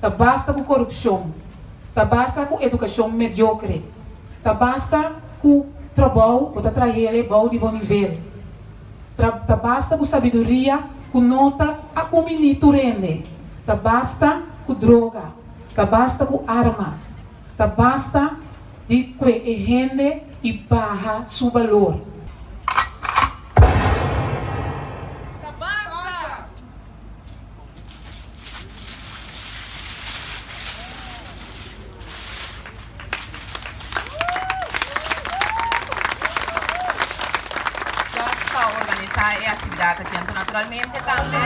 Ta basta ku korupshon. Ta basta ku edukashon mediokre. Ta basta ku trabou bo ta trahele bou di bo nivel. Ta basta ku sabiduria ku no ta akumini tur hende. Ta basta ku droga. Ta basta ku arma. Ta basta di kue e hende i baha su balor. Ta basta! Dogs pa organisa e actividad aki anto naturalmente tambe.